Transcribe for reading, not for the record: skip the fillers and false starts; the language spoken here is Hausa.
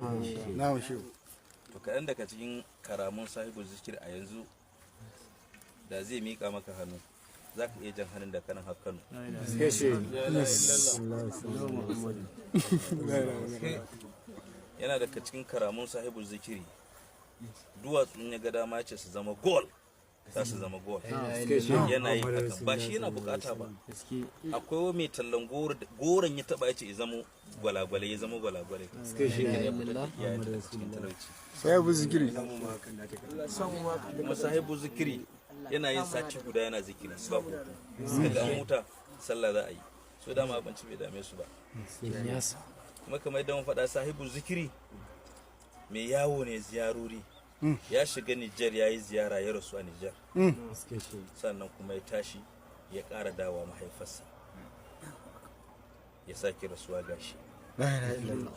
Na'am shehu. To, kaɗan daga cikin karamun Sahibu Zikir, a yanzu da zai miƙa maka hannu, za ka iya jan hannun da kanan har Kano. La ilaha illallah. Yana daga cikin karamun Sahibu Zikiri, duwatsun ya ga dama ce su zama gold, za su zama gold. Yana yin hakan, ba shi yana bukata ba. Akwai mai tallan goro, goron ya taba, ya ce ya zama gwalagwale, ya zama gwalagwale. Shi ne ya fitar da iyayen daga cikin talauci. Sahibu Zikiri. Kuma Sahibu Zikiri yana yin sati guda yana zikiri ba hutu. Daga an huta, sallah za a yi. So dama abinci bai dame su ba. Kuma kamar yadda mun faɗa, Sahibu Zikiri mai yawo ne, ziyarori. Ya shiga Nijar, ya yi ziyara, ya rasu a Nijar. Sannan kuma ya tashi ya ƙara dawa mahaifarsa, ya sake rasuwa gashi. La ilaha illallah.